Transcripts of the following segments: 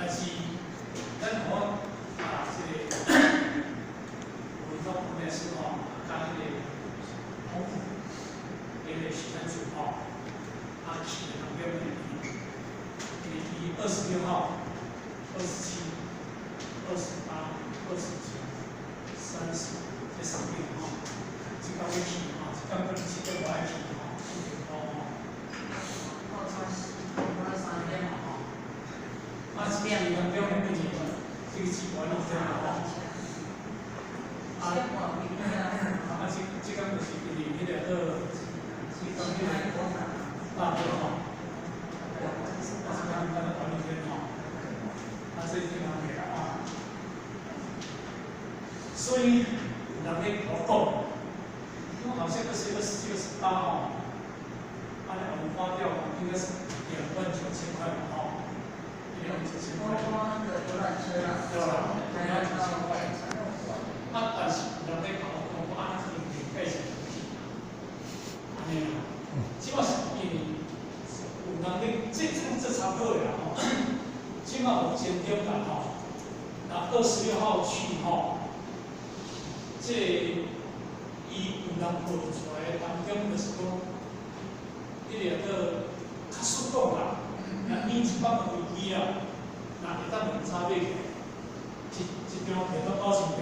但是咱我啊，這個委託咩事吼，佮彼個澎湖彼個許三組吼，啊去的當中呢，伊26號、27、28、29、30這三天吼，這工欲去吼，這工可能7點外愛去吼，7點多吼。到3點嘛吼。啊，是當中呢，變成這個機關攏這樣吼。啊，啊，這這工就是因為彼個做，這工彼個大哥吼，啊，這工咱管理員吼，啊，這這工個啊，所以有人咧我講，因為好像26、27、28吼，按呢我們花掉應該是29,000塊嘛吼，29,000塊。包括那個遊覽車啦。對啦，29,000塊。啊，但是有人咧講講，按呢可能會改成按呢啦，這馬是因為有人咧，這參考的啦吼。這馬有前點啦吼，那26號去吼，這伊有人報出來的當中，就是講，彼個叫較實講啦，若以這擺的飛機啊，若會當兩早買起來，一張票攏九千八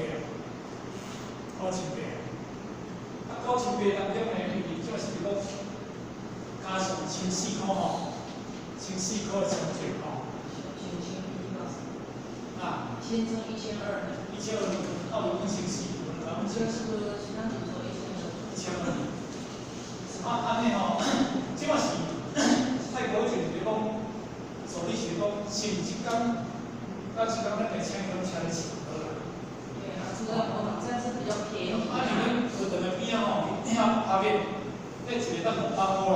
啊，九千八。啊，九千八當中呢，因為這是講加上千四箍吼，千四箍的簽證吼。啊。簽證1200。 1200，到1400，然後這是其他人說1200。1200。啊，按呢吼，這馬是泰國就是講，助理是講，是毋是這工，到這工咱來請伊攏請咧食好啦。對啊，主要我這樣是比較便宜。啊，你們學堂的邊仔吼，遐拍面，那一個當500箍啦。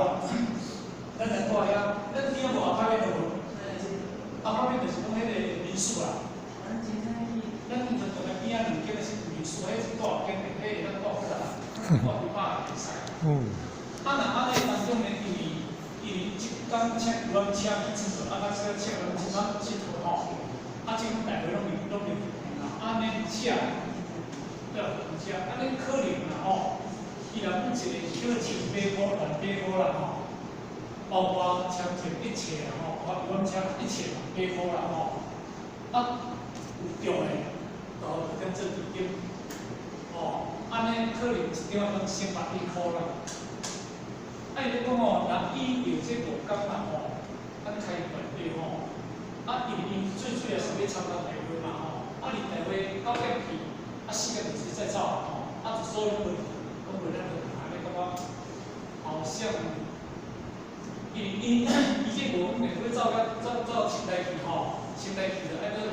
咱來住遐，咱邊仔無阿拍面無？阿拍面就是講彼個民宿啦。咱學堂的邊仔兩間的是民宿，彼是大間的，彼會當住幾若人，住幾百個會使。啊，若按呢當中呢，因為這工請遊覽車去佚佗，啊，較請人一擺𨑨迌吼，啊，這種大會攏是按呢請，對，請，按呢可能啦吼，伊若每一個扣千八箍、萬八箍啦吼，包括簽證一切啦吼，包括遊覽車一切萬八箍啦吼，啊，有中的，就當做基金，吼，按呢可能一張當千八一箍啦。啊，伊咧講吼，若以著這5工啦吼，啊開團隊吼，啊，因為𪜶最主要是欲參加大會嘛吼，啊，你大會9點去，啊，4點就直接再走吼，啊，就所有問攏無咱就按呢感覺好像，因為𪜶這5工欲走甲走走清台去吼，清台去就愛閣，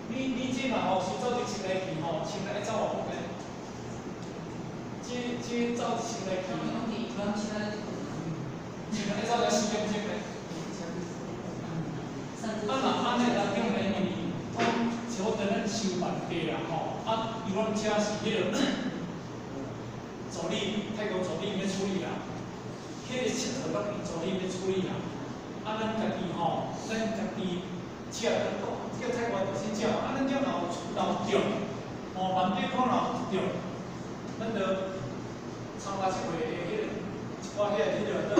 你這嘛吼是走佇清台去吼，清台愛走偌久呢？這走清台去。清台愛走才4點鐘呢。啊，若按呢當中呢，因為講像我等咱收辦費啦吼，啊，遊覽車是彼個助理，泰國助理欲處理啦，彼個佚佗攏𪜶助理欲處理啦。啊，咱家己吼，咱家己請，叫泰國就先請，啊，咱了若有出有中，吼，萬八箍若有中，咱就參加這回的彼個一寡彼個彼個做，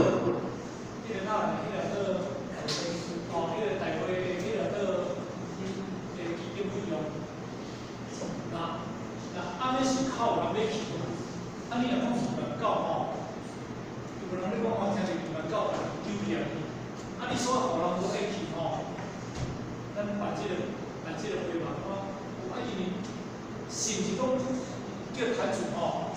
彼個哪來彼個做，哦，彼個大會的彼個做的基金費用。若按呢是較有人欲去，啊，你若講2萬9吼，有人咧講我聽著2萬9酒店，啊，你說予人無愛去吼，咱辦這個會嘛，我啊，因為是毋是講叫壇主吼，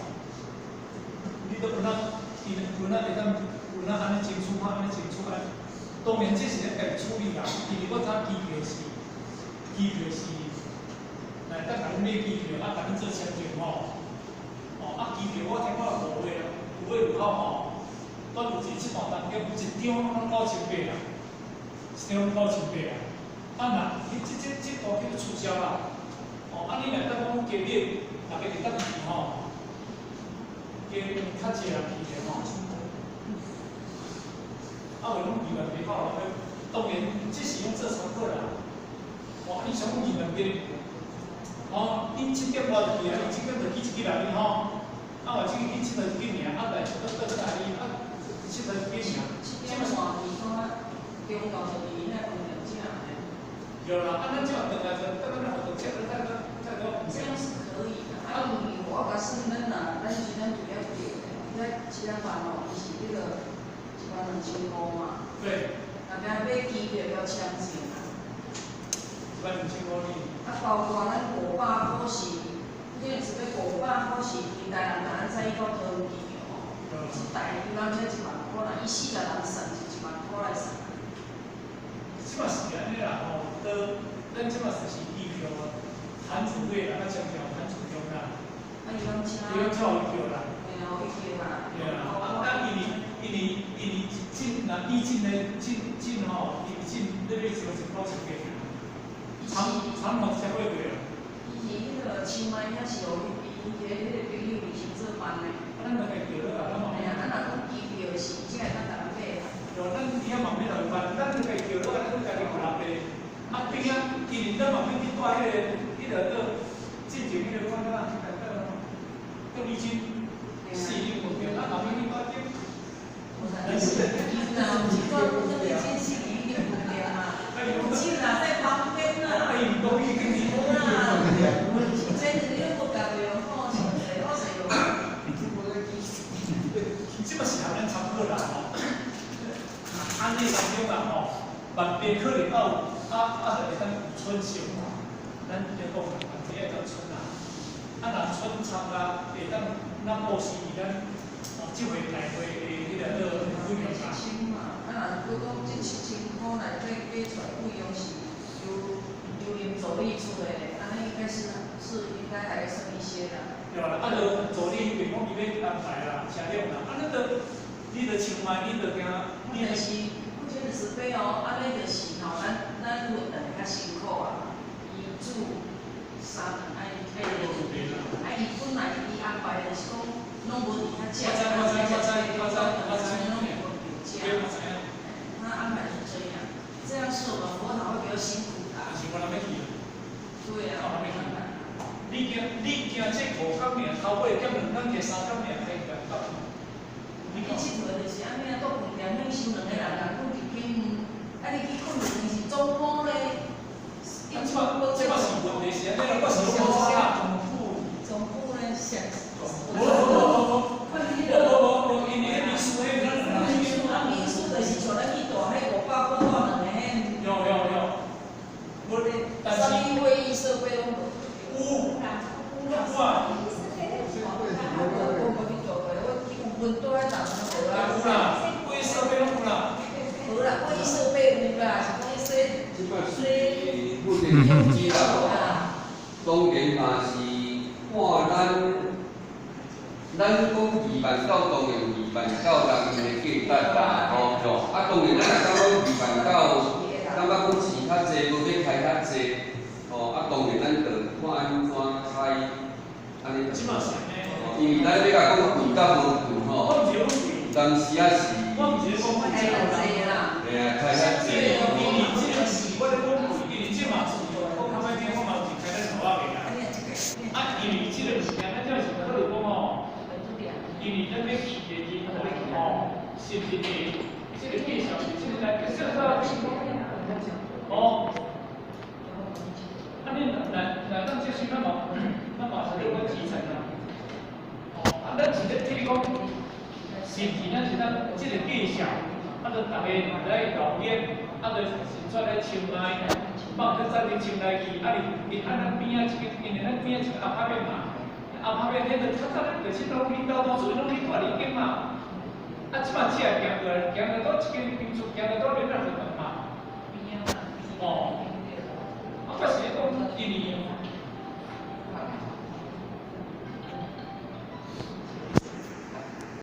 你都有哪，伊有哪會當有哪按呢清楚，按呢清楚按。當然這是咱家己處理啦，因為我知機票是來當共恁買機票，啊，共恁做簽證吼。哦，啊，機票我聽講有5月啦，5月5號吼，端午節這段當中一張攏九千八啦，一張攏九千八啦。啊，若你這段叫做取消啦。哦，啊，你若當講加買，逐家會當去吼，加較濟人去的吼。啊，有攏2萬八塊啦，當然這是用做參考啦。伊上2萬幾。吼，你7點外就去啊，你7點就去一支內面吼。啊，或者去佚佗一間爾，啊，來佚佗倒來你啊，佚佗一間爾。 7點半去，講啊，中晝就佇遐飯店食呢。對啦，啊，咱這轉來就等咱活動食，咱再再再這樣是可以的，啊，因為我假使咱若咱是咱主要叫的，遐7點半吼，伊是彼個1萬2500嘛。對。大家買機票要簽證啊。1萬2500呢。啊，包括咱500塊是，這個是欲500塊是，伊台南共咱載伊到桃園機場吼，一台遊覽車1萬塊啦，伊40人送是1萬塊來送。這馬是按呢啦吼，都咱這馬就是機票韓主會啦，較強調韓主中啦。啊，遊覽車。遊覽車有票啦。嘿啊，有票啦。對啊，啊啊，因為進若以進的進進吼，伊進你欲一萬一塊錢過。長長龍車過過啦。伊是彼個清邁遐是予伊伊個彼個朋友旅行社辦的。啊，咱兩個叫了啊，咱嘛。嘿啊，咱若講機票是才會當共咱買啦。對，咱遐嘛免來辦，咱兩個叫了啊，咱家己有人買。啊，邊仔今年咱嘛免去帶彼個倒進前彼個看哪，倒以前四零飯店，啊，嘛免去帶點。那是，那是住那個間信義飯店啊，近啊，在旁邊啊。哎，講伊經濟啊，這是你無共用吼，上濟好勢用。這嘛是含咱參考啦吼。按呢當中啦吼，萬變可能有啊啊，就會當有春秀啦。咱咧講萬這愛當春啊，啊若春插啊，會當咱布施佇咱哦，這回大會的彼個做費用啦。 7000嘛，啊若閣講這7000塊內底計出來費用是由林助理出的，按呢應該是應該還剩一些啦。對啦，啊，就助理彼邊講伊欲安排啦，車輛啦，啊，咱就你就清邁，你就驚，你但是目前就是講哦，按呢就是吼，咱分擔會較辛苦啊。伊煮三頓愛愛啊，伊本來伊安排就是講，攏無佇遐食，我知我知我知我知我知，攏無佇食。他安排是這樣，這樣是我們佛堂會比較辛苦的。是無人欲去。對啊。你驚這5工爾，頭尾減2工，加3工爾，開兩百。你去𨑨迌就是按呢啊，倒飯店免收兩個人共睏一間，啊，你去睏一間是總鋪咧。啊，這擺是問題是按呢啦，我是講啦。總鋪咧，想。無無無無無無無，因為民宿彼民宿啊，民宿就是像咱去住彼500塊住兩個彼。有有有。無，但是。啥物會議設備攏無。有。有啊。我無去住過，我去阮住喺大同無啦。有啦，會議設備攏有啦。無啦，會議設備有啦，是講說。這擺是負責通知啦，當然嘛是看咱，咱講2萬九，當然2萬9人的價值啦，吼，啊，當然咱若感覺2萬9，感覺講錢較濟，無欲開較濟，吼，啊，當然咱就看按怎開，按呢。這嘛是按呢。因為咱欲共講貴佮無貴吼，當時仔是。我毋是講開較濟啦。嘿啊，開較濟。因為這個是我咧講貴，因為這嘛是，我較歹聽，我嘛是開咱頭仔賣啦。啊，因為這個物件，咱這是考慮講吼，因為咱欲去的人吼，是毋是會這個介紹是這個來，說說哦。啊，你若若當這時咱嘛是咧講基層啊。哦，啊，咱是咧替你講，是毋是咱是咱這個介紹，啊，就逐家來留言，啊，就先出來清邁，放去載去清邁去，啊，伊啊，咱邊仔一個，因為咱邊仔一個阿帕面嘛，阿帕面彼個較早咱就是攏恁兜多數攏去住佇間嘛，啊，這馬只會行過來，行過倒一間民宿，行過倒恁那活動嘛。哦，啊，我是咧講，因為